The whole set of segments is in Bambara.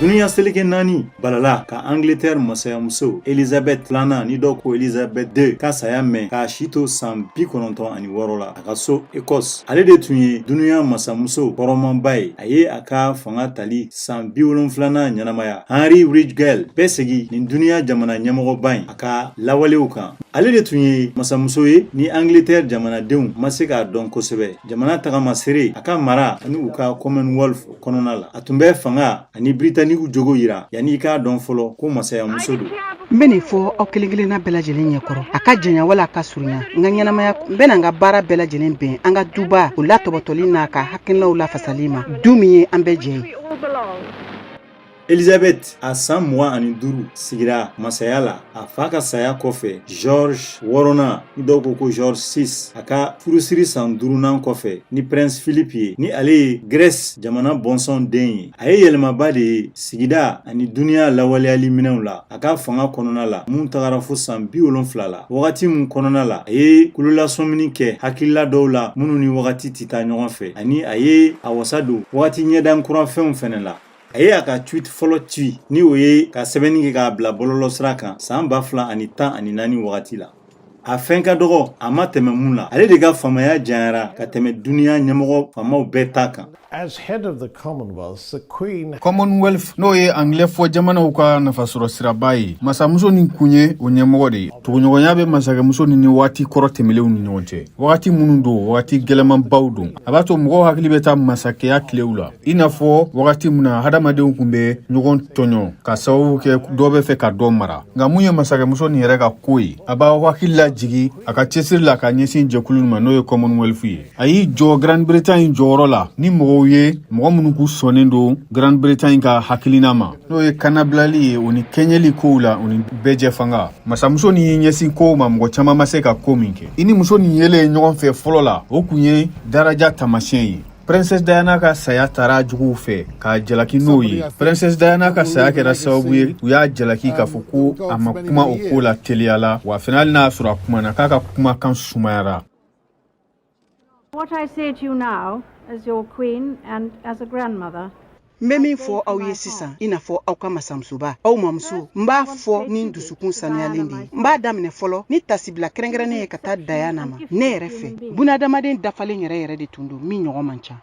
Duniya seleke naani balala ka Angleterre masayamuso Elizabeth filanan, ni dɔw ko Elizabeth II, ka saya mɛn k'a si to san 96 la a ka so Écosse. Ale de tun ye duniya masamuso kɔrɔmanba ye. A ye a ka fanga tali san 70nan ɲɛnamaya. Henry Ridgell bɛ segin nin duniya jamana ɲɛmɔgɔba in a ka lawalew kan. Ale de tun ye masamuso ye ni Angleterre jamanadenw ma se k'a dɔn kosɛbɛ. Jamana tagamasere a ka mara ani u ka Commonwealth kɔnɔna la, a tun bɛ fanga ani Britanikiw jogo yira yanni i k'a dɔn fɔlɔ ko masayamuso don. N bɛ nin fɔ aw kelen kelenna bɛɛ lajɛlen ɲɛkɔrɔ, a ka janya wala a ka surunya, n ka ɲɛnamaya n bɛna n ka baara bɛɛ lajɛlen bɛn an ka duba o latɔbɔtɔli n'a ka hakilinaw lafasali ma, du min ye an bɛɛ jɛ ye. Elizabeth a san 25 sigira masaya la a fa ka saya kɔfɛ, George wɔɔrɔnan, ni dɔw ko ko George 6, a ka furusiri san duurunan kɔfɛ ni Prince Philip ye, ni ale ye Grèce jamana bɔnsɔn den ye. A ye yɛlɛmaba de ye sigida ani duniya lawaleyali minɛnw la a ka fanga kɔnɔna la, mun tagara fo san 70 la, wagati mun kɔnɔna la a ye kololasɔmini kɛ hakilila dɔw la minnu ni wagati tɛ taa ɲɔgɔn fɛ, ani a ye a wasa don wagati ɲɛdan kura fɛnw fɛnɛ la. A ye a ka tweet fɔlɔ ci, ni o ye ka sɛbɛnni kɛ k'a bila bɔlɔlɔ sira kan, san 2014 wagati la. A fɛn ka dɔgɔ a ma tɛmɛ mun la, ale de ka faamaya janyara ka tɛmɛ duniya ɲɛmɔgɔ faamaw bɛɛ ta kan. As head of the Commonwealth, the Queen Commonwealth, n'o ye anglais fɔ jamanaw ka nafasɔrɔ siraba ye, masamuso nin kun ye o ɲɛmɔgɔ de ye. Tuguɲɔgɔnya bɛ masakɛmuso ni waati kɔrɔ tɛmɛlenw ni ɲɔgɔn cɛ, wagati minnu don, wagati gɛlɛmanbaw don. A b'a to mɔgɔw hakili bɛ taa masakɛya tilew la, i n'a fɔ wagati min na hadamadenw kun bɛ ɲɔgɔn tɔɲɔ ka sababu kɛ dɔ bɛ fɛ ka dɔ mara. Nka mun ye masakɛmuso nin yɛrɛ ka ko ye, a b'aw hakili lajigi a ka cɛsiri la ka ɲɛsin jɛkulu ma, n'o ye Commonwealth ye. A y'i jɔ Grande Bretagne jɔyɔrɔ la ni mɔgɔw ye, mɔgɔ minnu k'u sɔnnen don Grande Bretagne ka hakilina ma, n'o ye kanabilali ye, o ni kɛɲɛli kow la, o ni bɛɛjɛ fanga. Masamuso ni y'i ɲɛsin kow ma mɔgɔ caman ma se ka ko min kɛ. I ni muso nin yelen ɲɔgɔn fɛ fɔlɔ la, o kun ye daraja taamasiyɛn ye. Princesse Diana ka saya taara juguw fɛ k'a jalaki n'o ye. Princesse Diana ka saya kɛra sababu ye u y'a jalaki k'a fɔ ko a ma kuma o ko la teliya la, wa fana hali n'a y'a sɔrɔ a kumana, k'a ka kumakan sumayara. What I say to you now, as your queen and as a grandmother, N bɛ min fɔ aw ye sisan, i n'a fɔ aw ka masamusoba, aw mamuso, n b'a fɔ ni dusukun sanuyalen de ye. N b'a daminɛ fɔlɔ ni tasibila kɛrɛnkɛrɛnnen ye ka taa Diana ma. Ne yɛrɛ fɛ, bunadamaden dafalen yɛrɛ yɛrɛ de tun don min ɲɔgɔn man ca.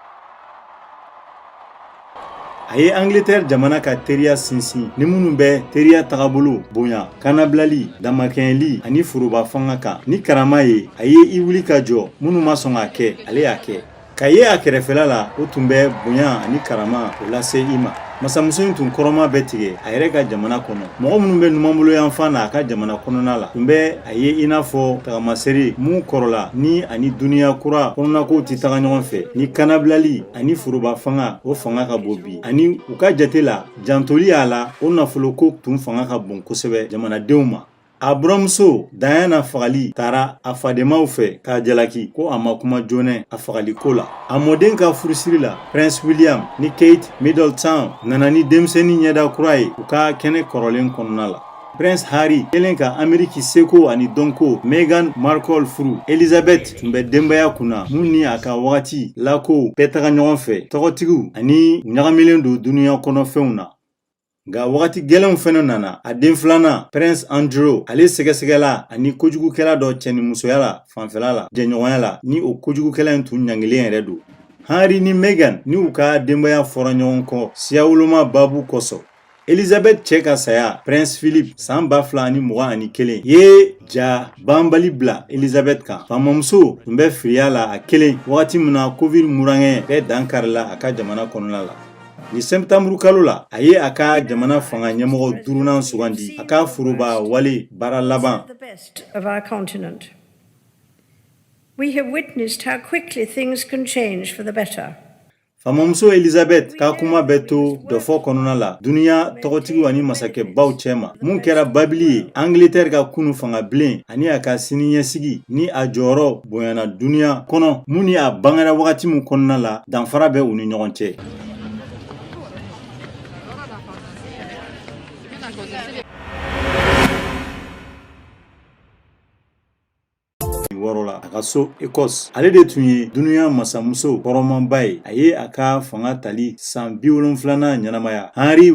A ye Angleterre jamana ka teriya sinsin ni minnu bɛ teriya tagabolo bonya, kanabilali, damakɛɲɛli ani foroba fanga kan ni karama ye. A ye i wuli ka jɔ minnu ma sɔn k'a kɛ, ale y'a kɛ. Ka ye a kɛrɛfɛla la, o tun bɛ bonya ani karama o lase i ma. Masamuso in tun kɔrɔma bɛ tigɛ a yɛrɛ ka jamana kɔnɔ. Mɔgɔ minnu bɛ numanbolo yanfan na a ka jamana kɔnɔna la tun bɛ a ye i n'a fɔ tagamasere mun kɔrɔla ni ani duniya kura kɔnɔnakow tɛ taga ɲɔgɔn fɛ, ni kanabilali ani foroba fanga o fanga ka bon bi, ani u ka jate la jantoli y'a la, o nafoloko tun fanga ka bon kosɛbɛ jamanadenw ma. A buramuso Diana fagali taara a fadenmaw fɛ k'a jalaki ko a ma kuma joona a fagaliko la. A mɔden ka furusiri la, Prince William ni Kate Middleton nana ni denmisɛnnin ɲɛda kura ye u ka kɛnɛ kɔrɔlen kɔnɔna la. Prince Harry kɛlen ka Ameriki seko ani dɔnko Meghan Markle furu, Elizabeth tun bɛ denbaya kunna mun ni a ka wagati lakow bɛɛ taga ɲɔgɔn fɛ, tɔgɔtigiw ani ɲagamilen don duniya kɔnɔfɛnw na. Nka wagati gɛlɛnw fɛnɛ nana. A den filanan Prince Andrew, ale sɛgɛsɛgɛla ani kojugukɛla dɔ cɛnimusoya la fanfɛla la jɛɲɔgɔnya la, ni o kojugukɛla in tun ɲangilen yɛrɛ don. Harry ni Meghan ni u ka denbaya fɔra ɲɔgɔn kɔ siyawoloma babu kosɔn. Elizabeth cɛ ka saya, Prince Philip, san 2021 ye ja banbali bila Elizabeth kan. Faamamuso tun bɛ firiya la a kelen wagati min na Covid murankɛ bɛɛ dan karila a ka jamana kɔnɔna la. Ni sɛtanburu kalo la, a ye a ka jamana fanga ɲɛmɔgɔ duurunan sugandi, a ka foroba wale baara laban. The best of our continent. We have witnessed how quickly things can change for the better. Faamamuso Elizabeth ka kuma bɛ to dɔfɔ kɔnɔna la duniya tɔgɔtigiw ani masakɛbaw cɛma, mun kɛra babili ye Angleterre ka kunu fanga bilen ani a ka siniɲɛsigi ni a jɔyɔrɔ bonyana duniya kɔnɔ, mun ni a bangera wagati min kɔnɔna la, danfara bɛ u ni ɲɔgɔn cɛ. Wɔɔrɔ la a ka so Écosse, ale de tun ye duniya masamuso kɔrɔmanba ye. A ye a ka fanga tali san 70nan ɲɛnamaya. Henry